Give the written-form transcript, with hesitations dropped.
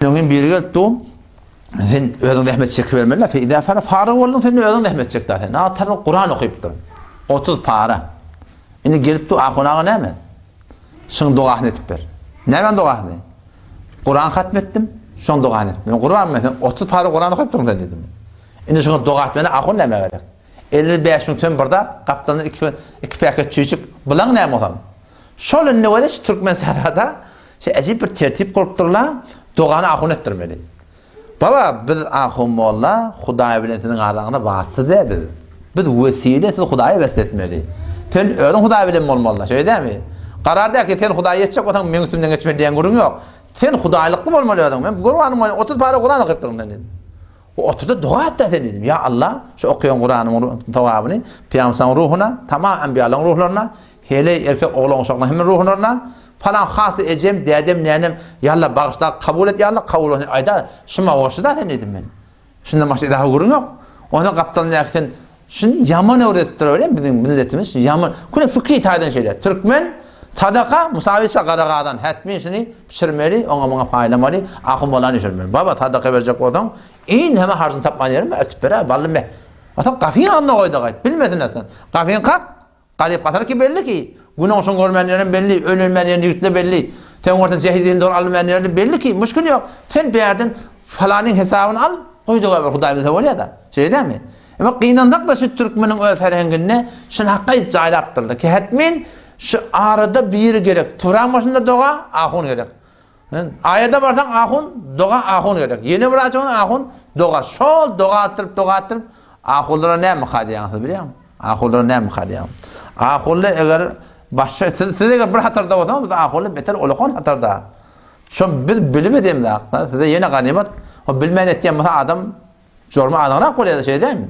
Öňem biri gelip dur. Sen özüň zähmet çekibermeli. Feýda fara faryg bolduň, sen özüň zähmet çek da sen. Atar Kuran okypdyr. 30 para. Indi gelip dur, ahun aga näme? Şuň dogasyny etip ber. Näme dogasyny? Kuran hatm etdim, şuň dogasyny etdim. Men Kuran men sen 30 para Kuran okypdyň sen dedim. Indi şuňa doga etmene ahun näme gerek? 55 müň tüm bir zat, gapdalynda 2 2 paket çüýjük. Bulaň näme bolsam? Şol indi weli şu Türkmensährada şu äjip bir tertip gurupdyrlar, dogany ahun etdirmeli. Baba, biz ahun molla, Hudaý bilen siziň araňyzda wasyta däl biz. Biz wesile, siz Hudaýa wesile etmeli. Sen özüň Hudaý bilen bolmaly, şeýle dälmi? Karar däl ki, sen Hudaýa ýetjek bolsaň, meň üstümden geçmeli diýen gürrüň ýok. Sen hudaýlykly bolmaly özüň. Men Kuranyň 30 para Kuran okyp durun sen diýdim. Oturda doga et-dä sen diýdim. Ýa Allah, şu okaýan Kuranyň sogabyny Pygamberimiziň ruhuna, tamam enbiýalaryň ruhlaryna, heleý, erkek, oglan, uşaklaryň hemme ruhlaryna, falan hasy ejem, dädem, nänem, ýa Allah bagyşla, kabul et ýa Allah, kabul bolsun aýda, şuma goşdy-da sen diýdim men. Şundan başga izaha gürrüň ýok. Ondan gapdalyndaky sen Şuny ýaman öwredipdir welin biziň milletimiz şuny ýaman küle fikri taýdan şeýle. Türkmen sadaka musawisa gara gazan hetmin şuny pişirmeli, oňa muňa paýlamaly, ahun bolany düşürmeli. Baba sadaka berjek bolsaň, iň heme harjyny tapman ýerim ötüp ber, bally me. Ata gapyň alnyna goýda gaýt, bilmesin sen. Gapyň kak, Garyp gasar ki belli ki, Gün ogşan görmän ýerem belli, ölenmän ýerini ýigitler belli. Sen görseň jehiz dogry alynmaýan ýeri belli ki, müşkil ýok. Sen bärden falanyň hesabyny al, goý doga ber, Hudaý bilse bolýa-da. Şeýle dälmi? Emma gynansak-da şu türkmeniň öz ferhenginde şuny hakga jaýlapdyrlar ki, hetmen şu arada biri gerek. Turan başynda doga, ahun gerek. Aýada barsaň ahun, doga ahun gerek. Ýene bir aýtsaň ahun, doga. Şol doga atdyryp, doga atdyryp, ahunlara näme myka diýýäňiz siz bilýäňmi? Ahunlara näme myka diýýäň? Ahunly eger başga siz, siz eger bir hatarda bolsaňyz, biz ahunly beter ulakan hatarda. Şo biz bilim edemzakda, size ýene ganymat, o bilmän etýän bolsa adam jorma azagrak bolýar, şeýle dälmi?